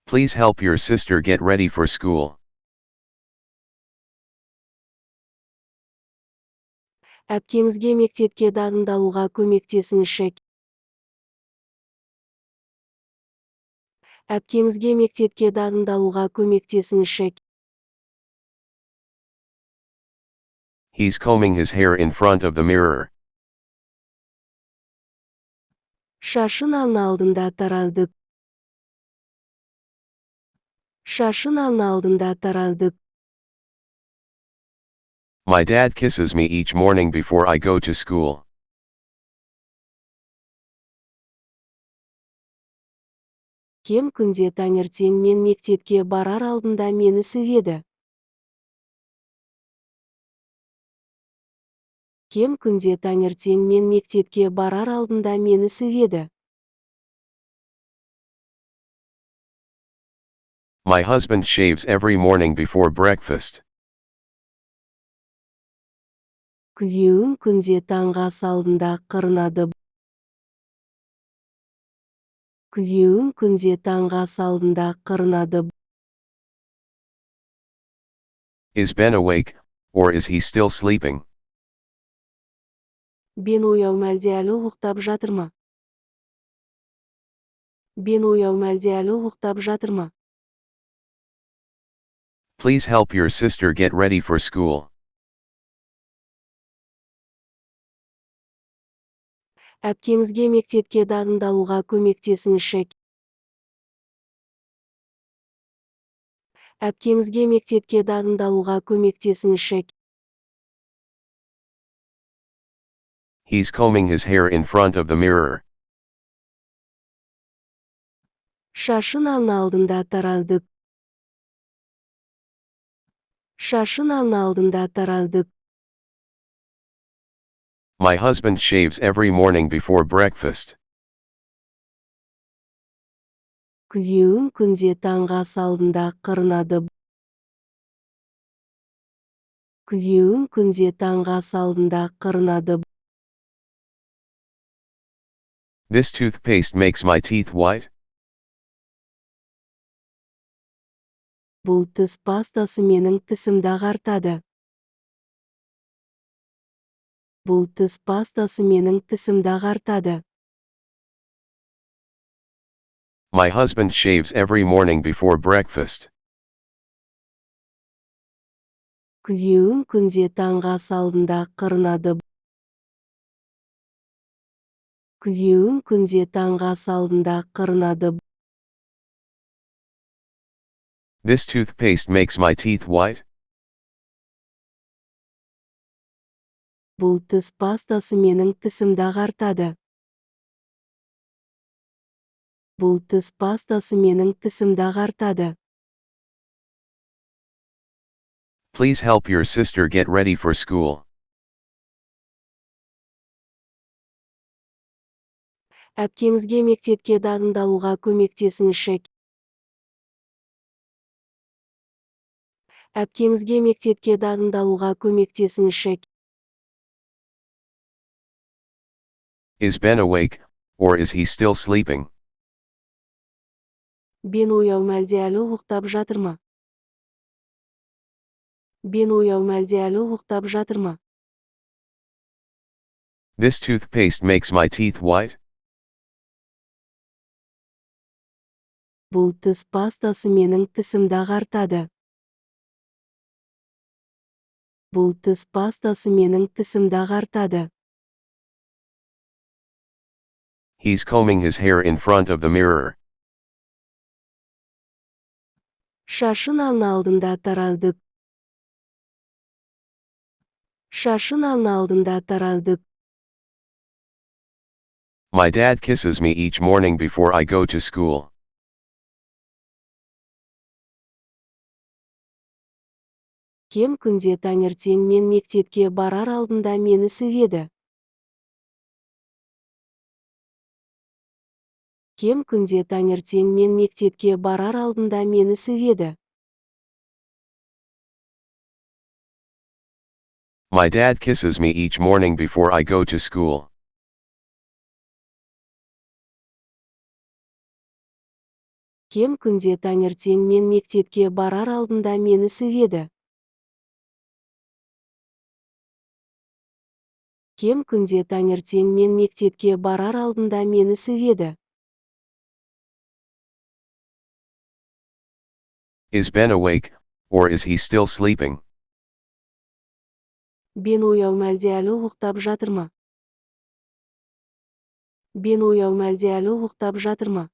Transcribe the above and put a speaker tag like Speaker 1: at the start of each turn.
Speaker 1: Please help your sister get ready for school.
Speaker 2: Әпкеңізге мектепке дайындалуға көмектесіңізші. Әпкеңізге мектепке дайындалуға көмектесіңізші.
Speaker 1: He's combing his hair in front of the mirror.
Speaker 2: Шашын айна алдында тарады. Шашын айна алдында тарады.
Speaker 1: My dad kisses me each morning before I go to school.
Speaker 2: Кем күнде таңертең мен мектепке барар алдында мені сүйеді. Кем күнде таңертең мен мектепке барар алдында мені сүйеді.
Speaker 1: My husband shaves every morning before breakfast.
Speaker 2: Күйеуім күнде таңғы ас алдында қырынады. Күйеуім күнде таңғы ас алдында қырынады.
Speaker 1: Is Ben awake, or is he still sleeping?
Speaker 2: Бен ояу ма әлде әлі ұйықтап жатыр ма? Бен ояу ма әлде әлі ұйықтап жатыр ма?
Speaker 1: Please help your sister get ready for school.
Speaker 2: Әпкеңізге мектепке дайындалуға көмектесіңізші. Әпкеңізге мектепке дайындалуға көмектесіңізші.
Speaker 1: He's combing his hair in front of the mirror.
Speaker 2: Шашын айна алдында тарады. Шашын айна алдында тарады.
Speaker 1: My husband shaves every morning before breakfast.
Speaker 2: Күйеуім күнде таңғы ас алдында қырынады. Күйеуім күнде таңғы ас алдында қырынады.
Speaker 1: This toothpaste makes my teeth white.
Speaker 2: Бұл тіс пастасы менің тісімді ағартады. Бұл тіс пастасы менің тісімді ағартады.
Speaker 1: My husband shaves every morning before breakfast.
Speaker 2: Күйеуім күнде таңғы ас алдында қырынады. Күйеуім күнде таңғы ас алдында қырынады.
Speaker 1: This toothpaste makes my teeth white.
Speaker 2: Бұл тіс пастасы менің тісімді ағартады. Бұл тіс пастасы менің тісімді ағартады.
Speaker 1: Please help your sister get ready for school.
Speaker 2: Әпкеңізге мектепке дайындалуға көмектесіңізші. Әпкеңізге мектепке дайындалуға көмектесіңізші.
Speaker 1: Is Ben awake, or is he still sleeping?
Speaker 2: Бен ояу ма әлде әлі ұйықтап жатыр ма? Бен ояу ма әлде әлі ұйықтап жатыр ма?
Speaker 1: This toothpaste makes my teeth white.
Speaker 2: Бұл тіс пастасы менің тісімді ағартады. Бұл тіс пастасы менің тісімді ағартады.
Speaker 1: He's combing his hair in front of the mirror.
Speaker 2: Шашын айна алдында тарады. Шашын айна алдында тарады.
Speaker 1: My dad kisses me each morning before I go to school.
Speaker 2: Кем күнде таңертең мен мектепке барар алдында мені сүйеді. Кем күнде таңертең мен мектепке барар алдында мені сүйеді.
Speaker 1: My dad kisses me each morning before I go to school.
Speaker 2: Кем күнде таңертең мен мектепке барар алдында мені сүйеді. Кем күнде таңертең мен мектепке барар алдында мені сүйеді.
Speaker 1: Is Ben awake, or is he still sleeping?
Speaker 2: Бен ояу ма, әлде әлі ұйықтап жатыр ма? Бен ояу ма, әлде әлі ұйықтап жатыр ма?